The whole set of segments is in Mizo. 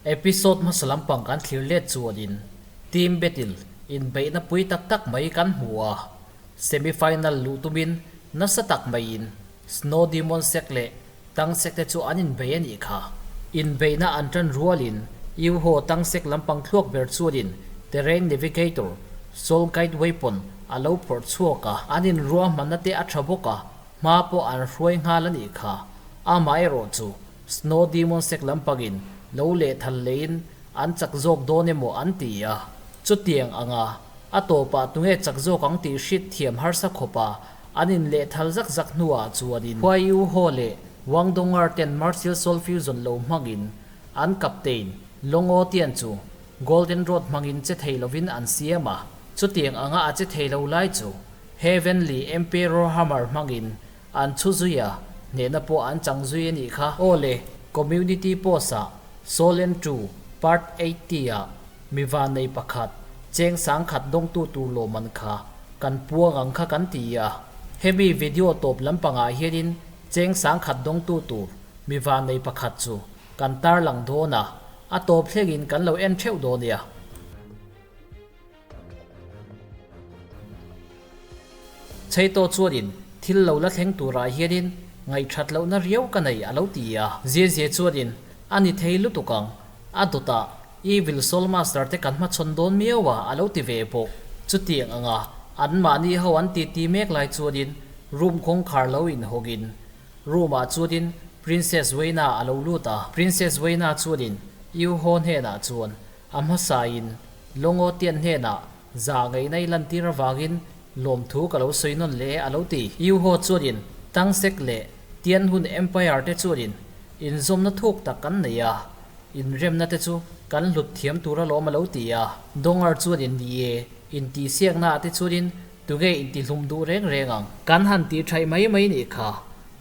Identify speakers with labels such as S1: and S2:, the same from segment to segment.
S1: Episode hmasa lampang kan thlir let chuanin team battle inbeihna pui tak tak mai kan hmu a, semi-final luh tumin nasa tak maiin Snow Demon Sect leh Tang Sect te chu an inbei a nih kha. Inbeihna an tan rualin Yuho Tang Sect lampang thluak ber chuanin Terrain Navigator, Soul Guide Weapon a lo phawrh chhuak a, an inruahmanna te a tha bawk a, hma pawh an hruai nghal a nih kha. Amaherawh chu Snow Demon Sect lampangin lo lehthal leiin an chak zawk dawn emaw an ti a. Chutiang anga a tawpah tunge chak zawk ang tih hriat thiam harsa khawpa an inlehthal zak zak hnuah chuanin Huai Yu Ho leh Wang Dongar ten Martial Soul Fusion lo hmangin an captain Long O Tian chu Golden Rod hmangin che thei lovin an siam a. Chutiang anga a che thei lo lai chu Heavenly Emperor Hammer hmangin An chhu zui a, hnehna pawh an chang zui a nih kha. Aw le, Community Post-ah Soul and True Part 80-ah mi vannei pakhat, cheng sangkhat dawngtu tur lawmman kha kan puang ang kha kan ti a. Hemi video tawp lampangah hianin cheng sangkhat dawngtu tur mi vannei pakhat chu kan tarlang dawn a, a tawp thlengin kan lo en theuh dawn nia. Chheitaw chuanin thil lo la thleng turah hianin ngaihthat lohna riau ka nei a lo ti a. Zia chuanin a ni thei lutuk ang, a dawtah Evil Soul Master te kan hmachhawn dawn miau a a lo ti ve bawk. Chutiang anga anmahni ho an titi mek lai chuanin room kawngkhar lo inhawgin room ah chuanin Princess Weina a lo lut a. Princess Weina chuanin Yu Ho hnenah chuan A hmasain Longo Tian hnenah za ngeihna i lantir avangin lawmthu ka lo sawi nawn leh a lo ti. Yu Ho chuanin Tang Sek leh Tian Hun Empire te chuanin inzawmna thuk tak kan nei a, inremna te chu kan hlut thiam tur alawm a lo ti a. Dongar chuanin ni e, intihsiakna ah te chuanin tunge intihlum duh reng reng ang? Kan han tih thaih mai mai nih kha,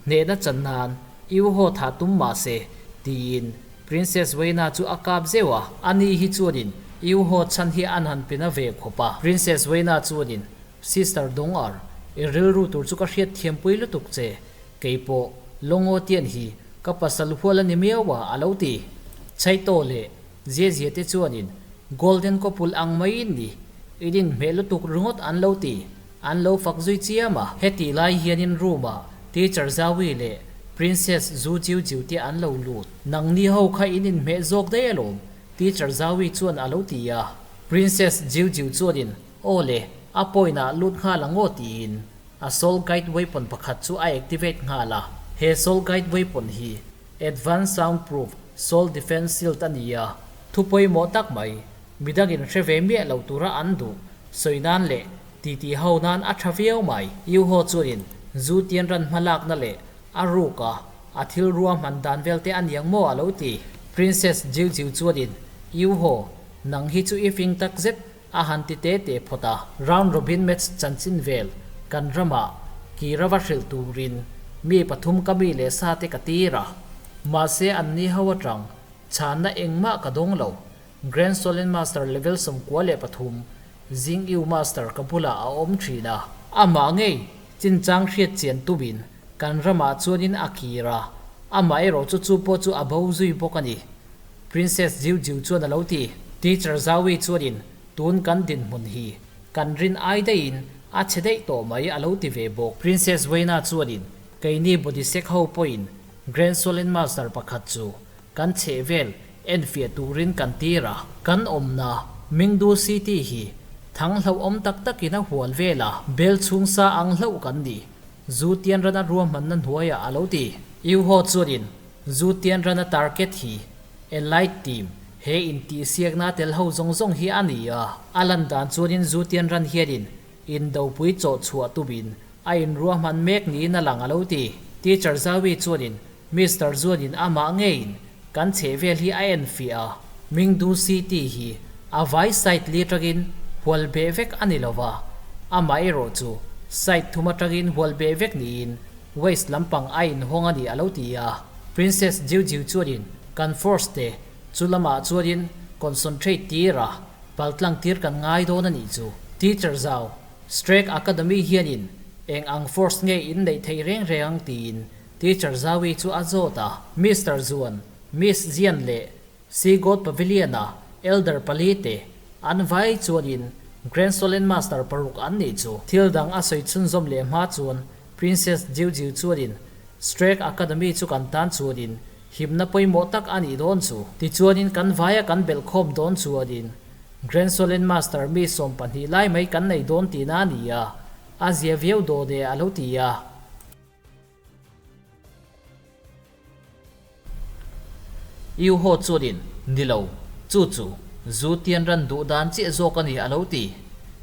S1: hnehna chan nan Yu Ho thah tum mah se, tiin Princess Weina chu a kap zeuh a, ani hi chuanin Yu Ho chhan hi an han pe na ve khawp a. Princess Weina chuanin, Sister Dong-ar, i rilru tur chu ka hriat thiampui lutuk che, keipawh Longo Tian hi ka pasal hual a ni miau a, a lo ti. Chaito leh Zia Zia te chuanin, Golden Couple ang maiin ni, i dinhmeh lutuk ringawt an lo ti. An lo fak zui chiam a, hetih lai hianin room-ah Teacher Zawi leh Princess Zu Jiu Jiu te an lo lut. Nangni ho kha in inhmeh zawk daih alawm, Teacher Zawi chuan a lo ti a. Princess Jiu Jiu chuanin, Aw le, a point-ah lut nghal ang aw tiin a Soul Guide Weapon pakhat chu a activate nghal a. He Soul Guide Weapon hi Advanced Soundproof Soul Defense Shield a ni a, thu pawimawh tak mai, midangin hre ve miah lo tura an duh sawi nan leh Titi ho nan a tha viau mai. Yu Ho chuanin zu tian ran hma lakna leh a ruk a, a thil ruahman dan vel te a niang maw a lo ti. Princess Jiu Jiu chuanin Yu Ho, nang hi chu i fing tak zet a han ti te te phawt a. Round Robin match chanchin vel kan ramah kira va hrilh turin mi pathum ka mi leh sa te ka tir a. Mahse anni ho atang chhanna engmah ka dawng lo. Grand Solen Master level 93, Zing Yu Master ka bulah a awm thin a. Amah ngei chinchang hriat chian tumin kan ramah chuanin a kir a, amah erawh chu chu pawh chu a bo zui bawk a ni. Princess Jiu Jiu chuan a lo ti. Teacher Zawi chuanin tun kan dinhmun hi kan rin ai daihin a chhe daih tawh mai a lo ti ve bawk. Princess Weina chuanin keini Bodhisek ho pawhin Grand Solen Master pakhat chu Kan chhehvel enfiah turin kan tir a, kan awmna Mingdu City hi thang hlauhawm tak takin a hual vel a, bel chhung sa ang hlauh kan ni, Zu Tianrana ruahmanna hnuaiah a lo ti. Yu Ho chuanin Zu Tianrana target hi Elite Team he intihsiakna tel ho zawng zawng hi a ni a, a lan dan chuanin Zu Tianran hianin indopui chawh chhuah tumin a inruahman mek niin a lang a lo ti. Teacher Zawi chuanin Mister Zuanin amah ngeiin kan chhehvel hi a en fiah a, Mingdu City hi a vai site li atangin hual beh vek a ni lo va, amah erawh chu site thum atangin hual beh vek niin west lampang a inhawng a ni a lo ti a. Princess Jiu Jiu chuanin kan force te chu lamah chuanin concentrate tir a, paltlang tir kan ngai dawn a nih chu. Teacher Zhao, Strake Academy hianin eng ang force nge in neih theih reng reng ang tiin Teacher Zawi chu a zawt a, Mister Zuan, Miss Zian leh Sea God Pavilion-a Elder palite an vai chuanin Grand Solen Master paruk an nih chu. Thil dang a sawi chhunzawm leh hma chuan Princess Jiu Jiu chuanin Strake Academy chu kan tan chuanin himna pawimawh tak a nih dawn chu. Tichuanin kan vaia kan belh khawm dawn chuanin Grand Solen Master mi 12 lai mai kan nei dawn tihna a ni a, a zia viau dawn e a lo ti a. Yu Ho chuanin, Ni lo, chu chu Zu Tian ran duh dan chiah zawk a ni a lo ti.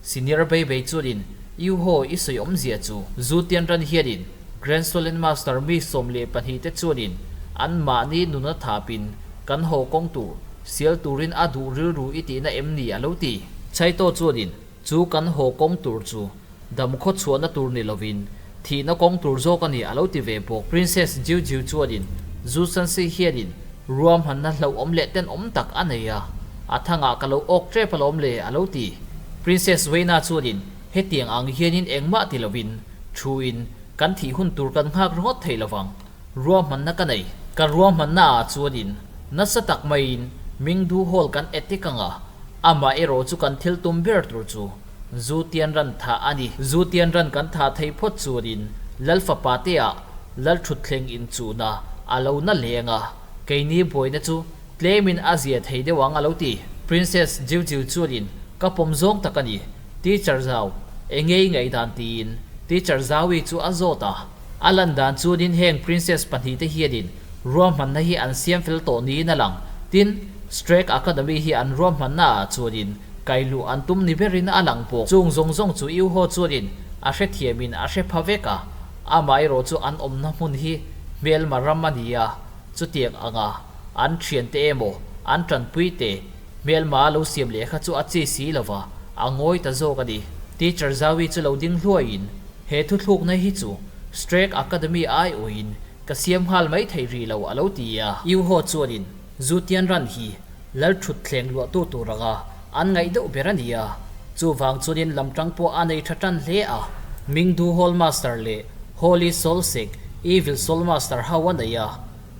S1: Senior Bei Bei chuanin, Yu Ho i sawi awmzia chu Zu Tian ran hianin Grand Solen Master mi 12 te chuanin anmahni nuna thapin kan haw kawng tur sial turin a duh rilru i tihna em ni a lo ti. Chaito chuanin, Chu kan haw kawng tur chu dam khaw chhuahna tur ni lovin thihna kawng tur zawk a ni a lo ti ve bawk. Princess Jiu Jiu chuanin Zhu Sansi hianin ruahmanna hlauhawm leh tenawm tak a nei a, a thangah ka lo awk tep alawm le a lo ti. Princess Weina chuanin hetiang ang hianin engmah ti lovin thuin kan thih hun tur kan nghak ringawt thei lovang. Ruahmanna ka nei. Ka ruahmanna ah chuanin nasa tak maiin Mingdu Hall kan etik ang a, amah erawh chu kan thil tum ber tur chu Zu Tian Ran thah a ni. Zu Tian Ran kan thah thei phawt chuanin Lal fapa te ah Lal Thutthleng inchuhna a lo na leng a, keini buaina chu tlemin a zia thei deuh ang a lo ti. Princess Jiu Jiu chuanin ka pawm zawng tak a ni, Teacher Zhao, enge i ngaihdan tiin Teacher Zhaoyi chu a zawt a. A lan dan chuanin heng princess pahnihte hianin ruahmanna hi an siam fel tawh niin a lang. Tin, Strake Academy hi an ruahmanna ah chuanin kailuh an tum ni berin a lang bawk. Chung zawng zawng chu Iuho chuanin a hrethiamin a hre pha vek a, amaherawh chu an awmna hmun hi hmelma ram a ni a, chutiang anga an thiante emaw an tanpuite hmelma lo siam leh kha chu a chi si lova, a ngawi ta zawk a ni. Teacher Zawi chu lo ding hluaiin He thuthlukna hi chu Strake Academy aiawhin ka siam nghal mai thei rih lo a lo ti a. Yu Ho chuanin Zu Tian Ran hi lal thutthleng luahtu tur anga an ngaih deuh ber a ni a, chuvang chuanin lamtang pawh a nei tha tan hle a. Mingdu Hall Master leh Holy Soul Sect Evil Soul Master ho a nei a,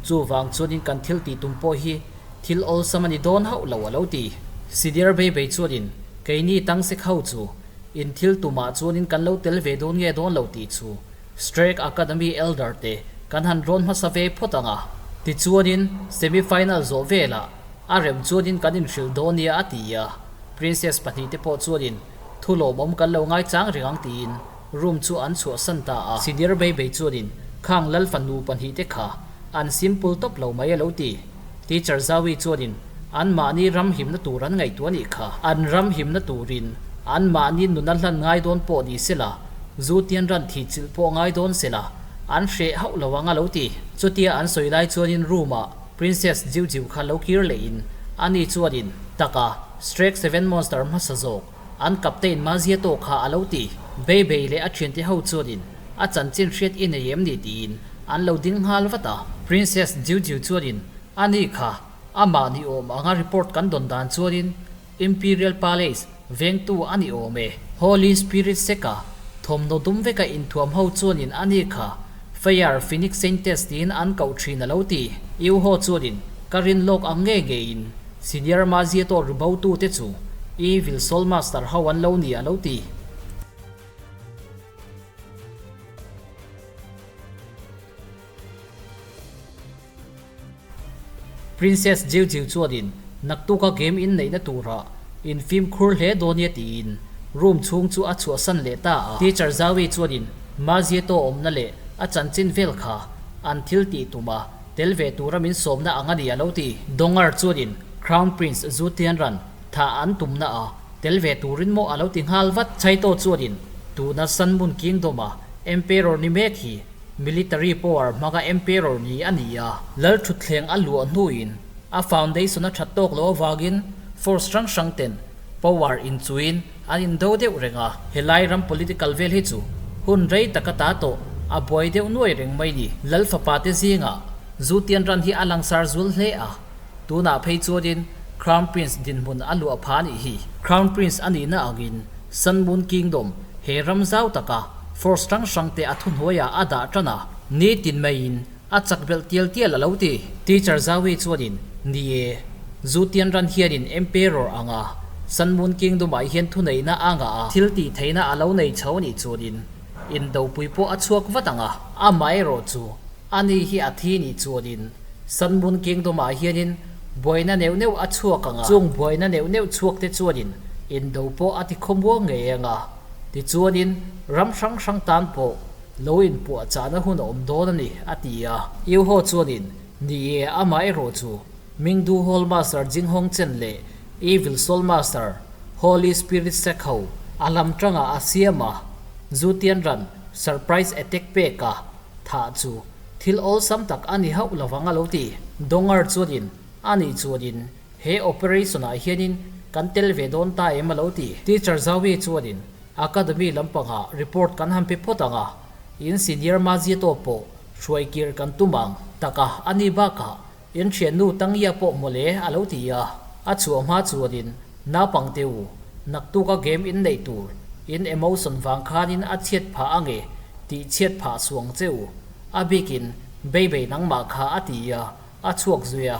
S1: chuvang chuanin kan thil tih tum pawh hi thil awlsam a ni dawn hauh lo a lo ti. Senior Bei Bei chuanin keini Tangsek ho chu In thil tumah chuanin kan lo tel ve dawn nge dawn lo tih chu Strake Academy Elder te kan han rawn hmasa ve phawt ang a. Tichuanin semi final zawh velah a rem chuanin kan inhrilh dawn nia a ti a. Princess pahnihte pawh chuanin thu lawmawm kan lo ngaichang reng ang tiin room chu an chhuahsan ta a. Senior Bei Bei chuanin khang lal fanu pahnihte kha an simple tawp lo mai a lo ti. Teacher Zawi chuanin anmahni ram himna tur an ngaihtuah nih kha. An ram himna turin anmahni nuna hlan ngai dawn pawh ni sela, zu tian ran thih chilh pawh ngai dawn sela, an hreh hauh lo ang a lo ti. Chutia an sawi lai chuanin room-ah Princess Jiu Jiu kha lo kir lehin ani chuanin, Taka, Strake Seven Monster hmasa zawk, an captain Maziato kha a lo ti. Bei Bei leh a thiante ho chuanin a chanchin hriat i nei em ni tiin an lo ding nghal vat a. Princess Jiu Jiu chuanin a ni kha amah ni awm anga report kan dawn dan chuanin Imperial Palace vengtu a ni awm e. Holy Spirit Seka thawmhnaw dum veka inthuam ho chuanin a ni kha Fire Phoenix Saintess tiin an koh thin a lo ti. Yu Ho chuanin ka rin lawk ang nge ngeiin Senior Maziato ribotute chu Evil Soul Master ho an lo ni a lo ti. Princess Jiu Jiu chuanin naktuka game in neihna turah in fimkhur hle dawn nia tiin room chhung chu a chhuahsan leh ta a. Teacher Zawi chuanin Mazieto awmna leh a chanchin vel kha an thil tih tuma tel ve tura min sawmna ang a ni a lo ti. Dongar chuanin Crown Prince Zhu Tianran thah an tumna a Tel ve turin maw a lo ti nghal vat. Chaito chuanin tuna Sun Moon Kingdom-a Emperor ni mek hi military power hmanga Emperor ni a ni a. Lal thutthleng a luah hnuin a foundation a that tawk loh avangin force hrang hrang ten power inchuin an indo deuh reng a. Helai ram political vel hi chu hun rei tak a ta tawh a buai deuh nuai reng mai ni. Lal fapa te zingah Zu Tianran hi a langsar zul hle a. Tunah phei chuanin Crown Prince dinhmun a luah pha anih hi. Crown Prince a nihna angin Sun Moon Kingdom he ram zau taka force hrang hrang te a thuhnuaiah a dah tan a, nitin maiin a chak belh tial tial a lo ti. Teacher Zawi chuanin, Ni e, Zu Tianran hianin Emperor anga Sun Moon Kingdom-ah hian thuneihna a ngah a, thil tih theihna a lo nei chho nih chuanin indopui pawh a chhuak vat ang a. Amaherawhchu, ani hi a thi nih chuanin Sun Moon Kingdom-ah hianin buaina neuh neuh a chhuak ang a, chung buaina neuh neuh chhuakte chuanin indo pawh a ti khawmuang ngei ang a, tichuanin ram hrang hrang tan pawh lo inpuahchahna hun a awm dawn a ni, a ti a. Iuho chuanin, Ni e, amaherawhchu, Mingdu Hall Master Jing Hong Chen leh Evil Soul Master Holy Spirit Sek ho a lam tangah a siam a, Zu Tianran surprise attack pek a thah chu thil awlsam tak a ni hauh lovang a lo ti. Dongar chuanin a nih chuanin he operation ah hianin kan tel ve dawn ta em a lo ti. Teacher Zawi chuanin Academy lampangah report kan han pe phawt ang a, in senior Maziato pawh hruai kir kan tum ang tak a a ni bakah In thiannu Tangya pawh mawle a lo ti a, a chhuah hma chuanin naupang te u, naktuka game in neih tur, in emotion vang khanin a chhiat phah ange tih chhiat phah suang che u, a bikin Beibei nangmah kha a ti a, a chhuak zui a.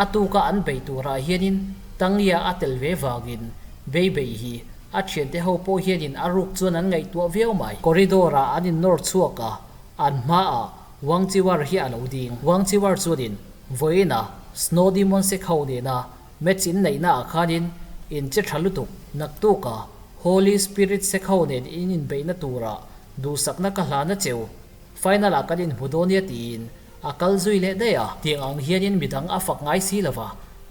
S1: A tuka an bei turah hianin Tangya a tel ve vangin Beibei hi a thiante ho pawh hianin a ruk chuan an ngaihtuah viau mai. Corridor-ah an innawr chhuak a, an hmaah Wang Chiwar hi a lo ding. Wang Chiwar chuanin vawiina Snow Demon Sek ho nena match inneihna ah khanin in che tha lutuk. Naktuka Holy Spirit Sek ho nen in inbeihna turah duhsakna ka hlan a cheu. Final ah kan inhmu dawn nia tiin a kal zui leh daih a. Tiang ang hianin midang a fak ngai si lova,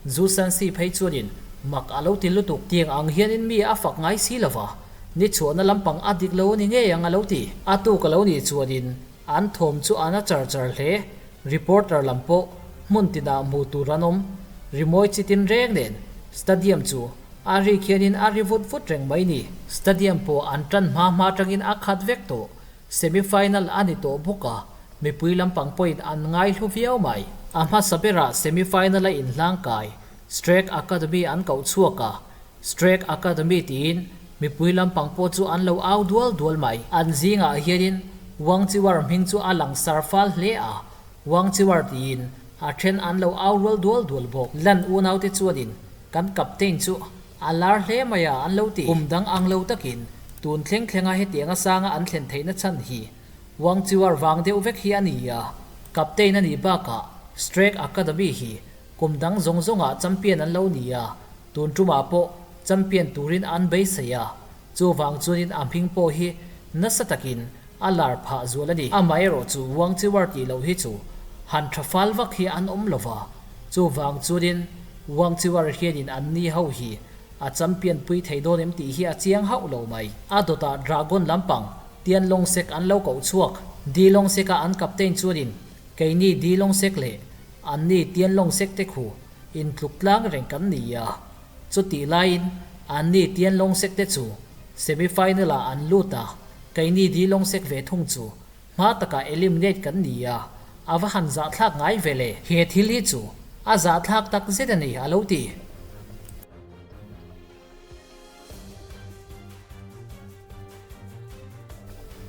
S1: Zu Sansi phei chuanin mak a lo ti lutuk. Tiang ang hianin mi a fak ngai si lova, ni chhuahna lampang a dik lo ni ngei ang a lo ti. A tuk a lo nih chuanin an thawm chu a na char char hle. Reporter lam pawh hmun tinah hmuh tur an awm. Rimawi chi tin reng nen stadium chu a rik hianin a ri vut vut reng mai ni. Stadium pawh an tan hma hma atangin a khat vek tawh. Semi-final a ni tawh bawk a, mipui lampang pawhin an ngaihlu viau mai. A hmasa berah semi-final a inhlangkai Strake Academy an koh chhuak a, Strake Academy tiin mipui lampang pawh chu an lo au dual dual mai. An zingah hianin Wang Chiwar hming chu a lang sar fal hle a, Wang Chiwar tiin a then an lo au rual dual dual bawk. Lan unaute chuanin kan captain chu A lar hle mai a, an lo ti. Kum dang ang lo takin, tun thleng thlenga hetianga sanga an thlen theihna chhan hi Wang Chiwar vang deuh vek hi a ni a. Captain a nih bakah Strake Academy hi kum dang zawng zawngah champion an lo ni a, tun tumah pawh champion turin an beisei a, chuvang chuanin a hming pawh hi nasa takin a lar phah zual a ni. Amaherawhchu Wang Chiwar tih loh hi chu han tha fal vak hi an awm lo va, Chuvang chuanin Wang Chiwar hianin an ni ho hi a champion pui thei dawn em tih hi a chiang hauh lo mai. A dawtah Dragon lampang Tian Long Sek an lo koh chhuak. Di Long Sek-a an captain chuanin keini Di Long Sek leh an ni Tian Long Sek te khu intluk tlang reng kan ni a. Chutih laiin an ni Tian Long Sek te chu semi final-ah an lut a, keini Di Long Sek ve thung chu Hma takah eliminate kan ni a, a va han zahthlak ngai ve le. He thil hi chu a zahthlak tak zet a ni, a lo ti.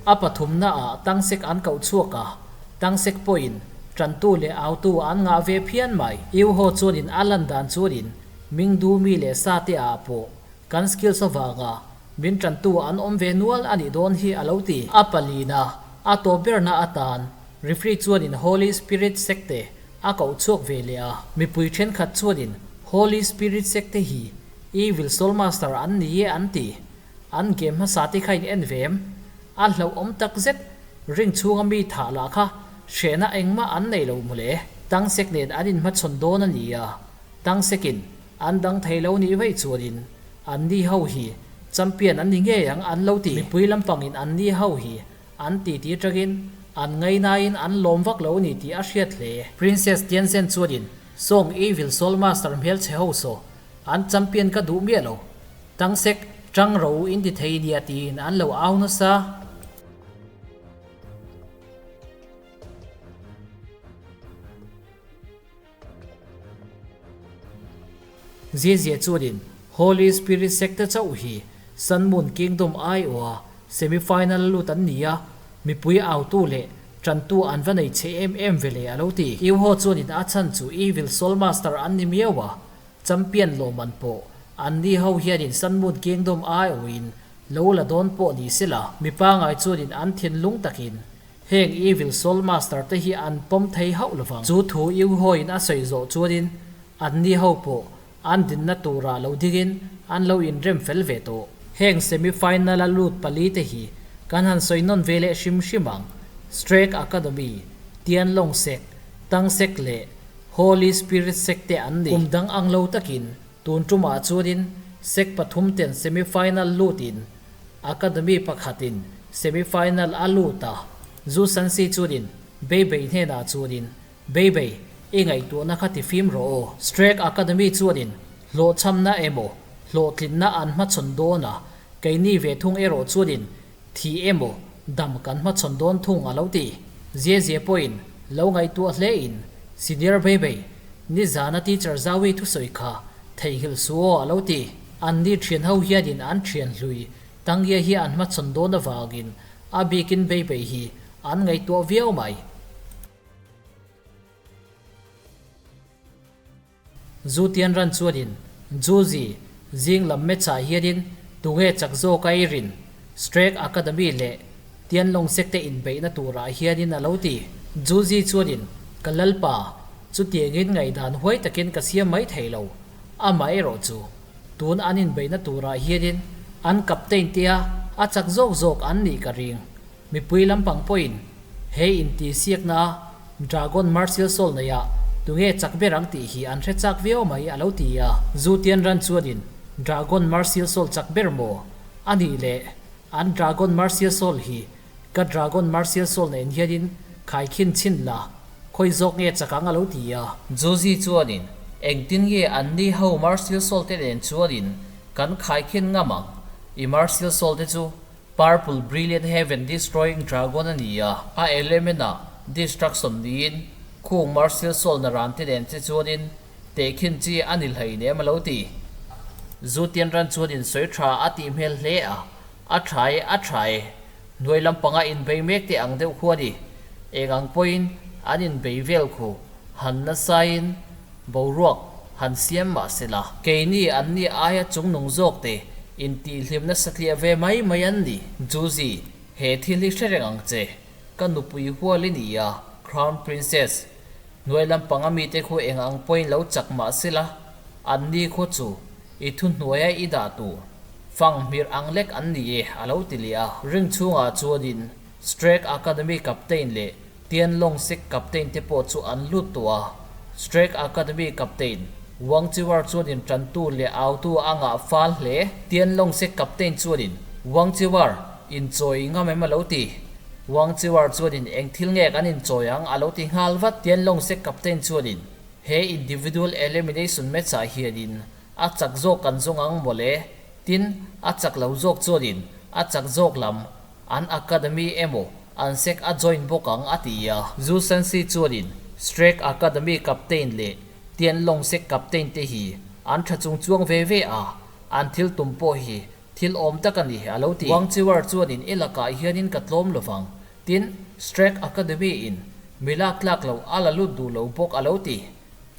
S1: A pathumna ah Tangsek an koh chhuak a, Tangsek pawhin tantu leh autu an ngah ve phian mai. Iuho chuanin a lan dan chuanin Mingdu mi leh sa te ah pawh Kan skills avanga min tantu an awm ve nual a nih dawn hi a lo ti. A palina, a tawp berna atan referee chuanin Holy Spirit Secte a koh chhuak ve leh a. Mipui thenkhat chuanin Holy Spirit Secte hi Evil Soul Master an ni e an ti. An game hmasa te kha in en ve em? A hlauhawm tak zet, ring chhunga mi thah lah kha hrehna engmah an nei lo mawle. Tangsek nen an inhmachhawn dawn a ni a. Tangsekin an dang thei lo nih vaih chuanin an ni ho hi champion an ni ngei ang an lo ti. Mipui lampangin an ni ho hi an titi atangin an ngainain an lawm vak lo ni tih a hriat hle. Princess Tianzhen chuanin Song Evil Soul Master hmelchhe ho saw an champion ka duh miah lo. Tangsek tang ro in ti thei nia tiin an lo au nasa. Zia zia chuanin Holy Spirit Secte chauh hi Sun Moon Kingdom aiawha Semi-final a lut an ni a, mipui autu leh tantu an va nei che em em ve le a lo ti. Iuho chuanin a chhan chu Evil Soul Master an ni miau a, champion lawmman pawh an ni ho hianin Sun Moon Kingdom aiawhin lo la dawn pawh ni sela, mi pangai chuanin an thinlung takin heng Evil Soul Master te hi an pawm thei hauh lovang. Chu thu Iuhoin a sawi zawh chuanin an ni ho pawh An dinna turah lo dingin an lo inrem fel ve tawh. Heng semi-final a lut pali te hi kan han sawi nawn ve leh hrim hrim ang, Strake Academy, Tianlong Sek, Tang Sek leh Holy Spirit Sek te an ni. Kum dang ang lo takin tun tumah chuanin Sek pathum ten semi-final lutin Academy pakhatin semi-final a lut a, Zu Sansi chuanin Beibei hnenah chuanin Beibei, i ngaihtuahna kha ti fim rawh aw. Strake Academy chuanin hlawhchhamna emaw hlawhtlinna an hmachhawn dawn a, keini ve thung erawh chuanin thih emaw dam kan hmachhawn dawn thung a lo ti. Zia zia pawhin lo ngaihtuah hlein Senior Beibei, nizana Teacher Zawi thusawi kha theihnghilh suh aw a lo ti. Anni thian ho hianin an thian hlui Tangia hi an hmachhawn dawn avangin a bikin Beibei hi an ngaihtuah viau mai. Zu Tianran chuanin Juzi zing lam match-ah hianin tunge chak zawk a eirin Strake Academy leh Tianlong Sek te inbeihna turah hianin a lo ti. Juzi chuanin Ka lalpa, chutiangin ngaihdan huai takin ka siam mai thei lo, amaherawh chu tun an inbeihna turah hianin an captain tea a chak zawk zawk an nih ka ring. Mipui lampang pawhin he intihsiakna Dragon Martial Soul neiah tunge chak ber ang tih hi an hre chak viau mai a lo ti a. Zu Tianran chuanin Dragon Martial Soul chak ber maw? A nih leh an Dragon Martial Soul hi ka Dragon Martial Soul nen hianin khaikhin chhin la, khawi zawk nge chak ang a lo ti a. Zuzi chuanin engtin nge anni ho Martial Soul te nen chuanin kan khaikhin ngam ang? I Martial Soul te chu Purple Brilliant Heaven Destroying Dragon a ni a, a element ah Destruction niin khung Martial Soul na ran te nen che chuanin tehkhin chi a ni hleinem a lo ti. Zu Tianran chuan insawi tha a tih hmel hle a, a tha e, a tha e. Hnuai lampanga inbei mek te ang deuh khu a ni. Eng ang pawhin an inbei vel khu han nasain Boruak han siam mah se la. Keini an ni aia chungnung zawk te intihhlimna satliah ve mai mai an ni. Juzi, he thil hi hre reng ang che. Ka nupui hual i ni a, Crown Princess. Hnuai lampang a mite khu eng ang pawhin lo chak mah se la, an ni khaw chu i thuhnuaia i dah tur fang hmir ang lek an ni e, a lo ti leh a. Ring chhungah chuanin Strake Academy Captain leh Tianlong Sek Captain te pawh chu an lut tawh a. Strake Academy Captain Wang Chiwar chuanin tantu leh autu a ngah fal hle. Tianlong Sek Captain chuanin Wang Chiwar, inchawi ngam em a lo ti. Wang Chiwar chuanin eng thil nge kan inchawi ang a lo ti nghal vat. Tianlong Sek Captain chuanin he individual elimination match ah hianin a chak zawk kan zawng ang mawle. Tin, a chak lo zawk chuanin a chak zawk lam An academy emaw an sec a join bawk ang a ti a. Zu Sensi chuanin Strake Academy captain leh Tianlong sec captain te hi an tha chung chuang ve ve a, an thil tum pawh hi thil awm tak a ni a lo ti. Wang Chiwar chuanin i lakah hianin ka tlawm lovang, tin Strake Academy in mi lak tlak loh a la lut duh lo bawk a lo ti.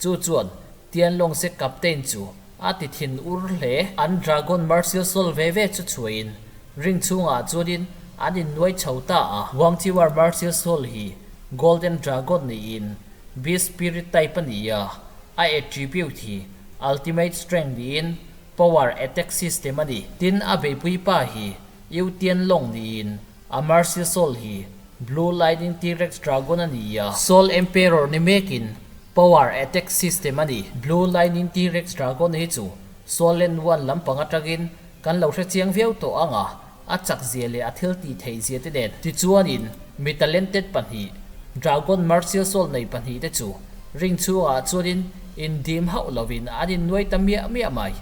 S1: Chu chuan Tianlong sec captain chu A ti thin ur hle. An Dragon Martial Soul ve ve chu chhuahin ring chhungah chuanin an innuai chho ta a. Wang Chiwar Martial Soul hi Golden Dragon niin Beast Spirit type a ni a, a attribute hi Ultimate Strength niin Power Attack System a ni. Tin, a beihpui pa hi Yu Tian Long niin a Martial Soul hi Blue Lightning T-Rex Dragon a ni a. Soul Emperor ni mekin Power Attack System a ni. Blue Lightning T-Rex Dragon hi chu Soul Land One lampang atangin kan lo hre chiang viau tawh ang a, a chak zia leh a thil tih theih zia te nen. Tichuanin, mi talented pahnih, Dragon Martial Soul nei pahnih te chu ring chhungah chuanin indim hauh lovin an innuai ta miah miah mai.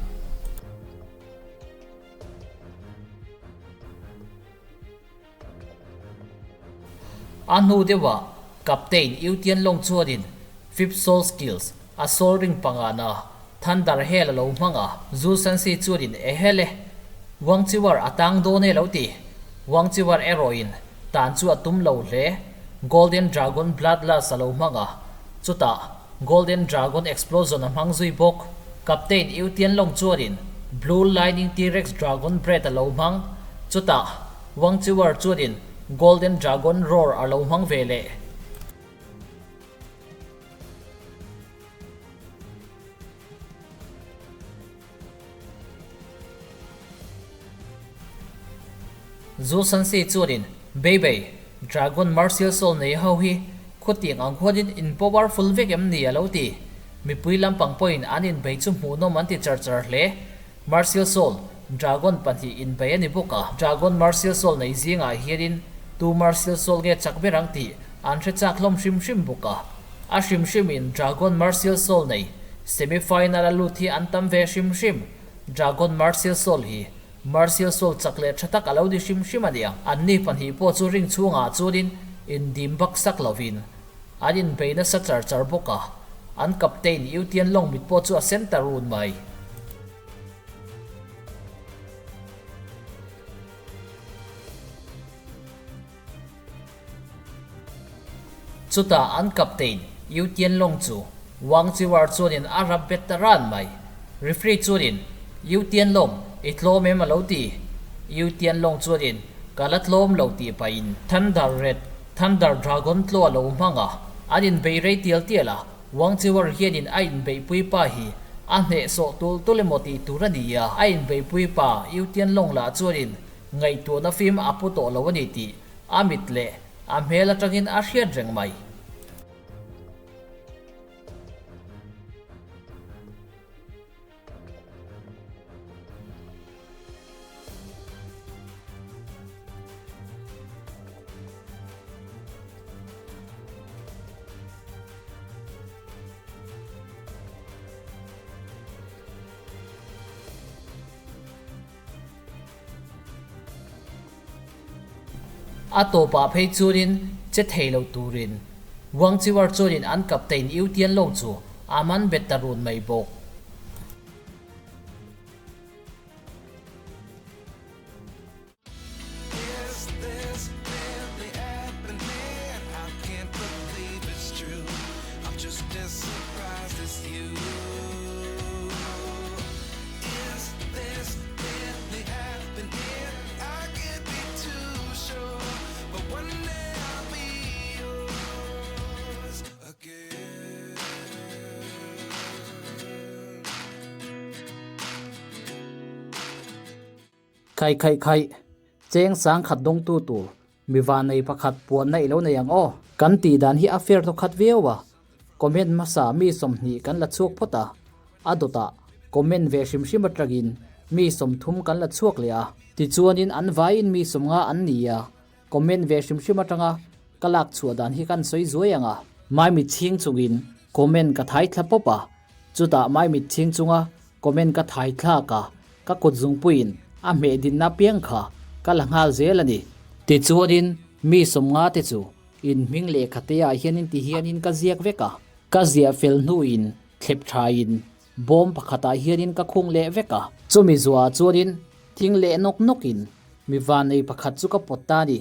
S1: A hnu deuhah Captain Yu Tianlong chuanin Fifth Soul Skills a soul ring pangana Thunder Hail a lo hmang a, Zhu Shanxi chuanin Ehele! Wang Chiwar a tang dawn e lo ti. Wang Chiwar erawhin tan chu a tum lo hle. Golden Dragon Bloodlust a lo hmang a, chutah Golden Dragon Explosion a hmang zui bawk. Captain Yu Tianlong chuanin Blue Lightning T-Rex Dragon Breath a lo hmang, chutah Wang Chiwar chuanin Golden Dragon Roar a lo hmang ve leh. Zu Sansi chuanin, Baby, Dragon Martial Soul nei ho hi khutiang ang khuanin in powerful vek em ni a lo ti. Mipui lampang pawhin an inbei chu hmuhnawm an ti char char hle. Martial Soul, Dragon pahnih inbei a ni bawk a. Dragon Martial Soul nei zingah hianin tu Martial Soul nge chak ber ang tih an hre chak hlawm hrim hrim bawk a. A hrim hrimin Dragon Martial Soul nei Semi final a lut hi an tam ve hrim hrim. Dragon Martial Soul hi Martial Soul chak leh tha tak a lo ni hrim hrim a nia. Anni pahnih pawh chu ring chhungah chuanin indim bak sak lovin an inbei nasa char char bawk a, an captain Yu Tianlong mit pawh chu a sen ta run mai. Chutah an captain Yu Tianlong chu Wang Chiwar chuanin a rap bet ta ran mai. Referee chuanin, Yu Tianlong, i tlawm em a lo ti. Yu Tianlong chuanin, Ka la tlawm lo tih pahin Thunder Red, Thunder Dragon tlaw a lo hmang a, an inbei rei tial tial a, Wang Chiwar hianin a inbeihpui pa hi a hnehsawh tul tul emaw tih tur a ni a, a inbeihpui pa Yu Tianlong lah chuanin Ngaihtuahna fim a pu tawh lo a ni tih a mit leh a hmel atangin a hriat reng mai. A tawpah phei chuanin che thei lo turin Wang Chiwar chuanin an captain Yu Tianlong chu a man bet ta run mai bawk. Khaih khaih khaih, cheng sang khat dawngtu tur Mi vanei pakhat puanna i lo nei ang aw. Kan tih dan hi a fair tawk khat viau a, comment hmasa mi 20 kan la chhuak phawt a, a dawtah comment ve hrim hrim atangin mi 30 kan la chhuak leh a, tichuanin an vaiin mi 50 an ni a, comment ve hrim hrim atanga ka lak chhuah dan hi kan sawi zuai ang a. Maimit chhing chungin comment ka thai thla pawp a, chutah maimit chhing chunga Comment ka thai thlak a, ka kut zungpuiin a hmeh dinna piang kha ka la nghal zel a ni. Tichuanin mi 50 te chu in hming lehkha te ah hianin ti hianin ka ziak vek a, ka ziah fel hnuin thlep thain bawm pakhatah hianin ka khung leh vek a. Chumi zuah chuanin thing leh nawk nawkin mi vannei pakhat chu ka pawt ta a ni.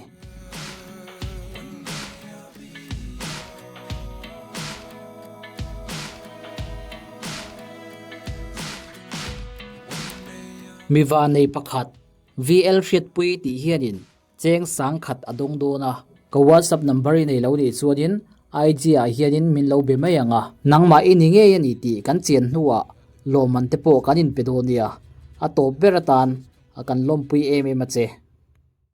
S1: Mi vannei pakhat VL Hriatpui tih hianin cheng sang khat a dawng dawn a. Ka WhatsApp number i nei lo nih chuanin IG ah hianin min lo be mai ang a. Nangmah i ni ngei a ni tih kan chian hnuah lawmman te pawh kan inpe dawn nia. A tawp ber atan a kan lawmpui em em a che.